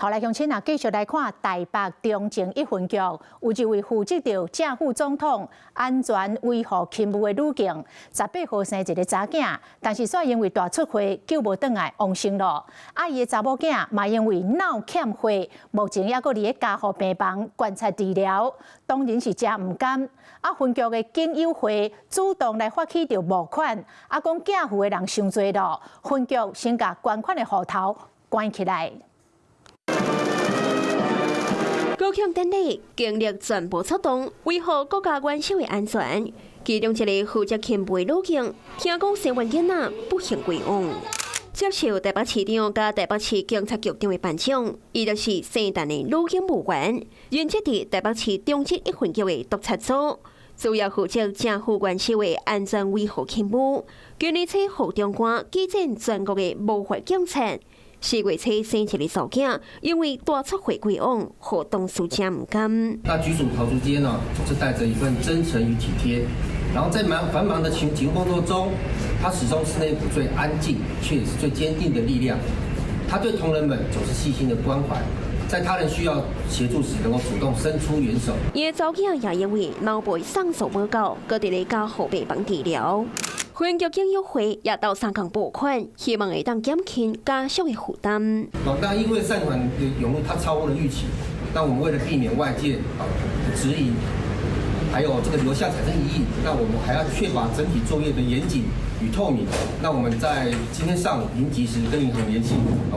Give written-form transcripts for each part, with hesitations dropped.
好，來鄉親啊，繼續來看台北中正一分局，有一位負責著正副總統安全維護勤務的女警，18號生一个查囝，但是煞因為大出血救無轉來往生囉。啊，伊的查某囝嘛因為腦欠血，目前猶閣佇咧加護病房觀察治療，當然是誠毋甘。啊，分局的警友會主動來發起著募款，啊，講寄付的人傷濟囉，分局先共捐款的戶頭關起來。高強電力，警力全部出動，維護國家元首的安全。其中一个負責勤務的女警，聽講生完囡仔不幸歸往。接受台北市長佮台北市警察局長的頒獎，伊就是聖誕的女警務員，任職佇台北市中正一分局的督察組，主要負責正副元首的安全維護勤務。今年請副長官舉薦全國的模範警察。4月初生一个查某囝，因為大出血歸往，予同事誠毋甘。那局屬陶竹間呢，總是帶着一份真誠與體貼，然後在忙繁忙的勤務工作中，他始終是那股最安靜卻也是最堅定的力量。他對同仁們總是細心的關懷，在他人需要協助時，能夠主動伸出援手。伊的查某囝也因為腦部送素無夠，閣佇咧加護病房治療。分局警友會也鬥相共募款，希望會當減輕家屬的負擔。那因為善款的湧入，它超乎了預期。那我們為了避免外界啊的質疑，還有這個流向產生疑義，那我們還要確保整體作業的嚴謹與透明。那我們在今天上午已經及時跟銀行聯繫，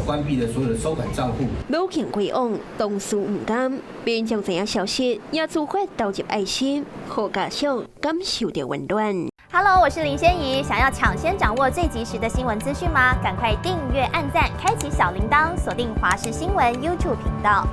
關閉了所有的收款賬戶。女警歸往，同事毋甘，民眾知影消息，也自發投入愛心，予家屬感受著溫暖。 Hello，我是林仙怡。想要搶先掌握最及時的新聞資訊嗎？趕快訂閱、按讚、開啟小鈴鐺，鎖定華視新聞 YouTube 頻道。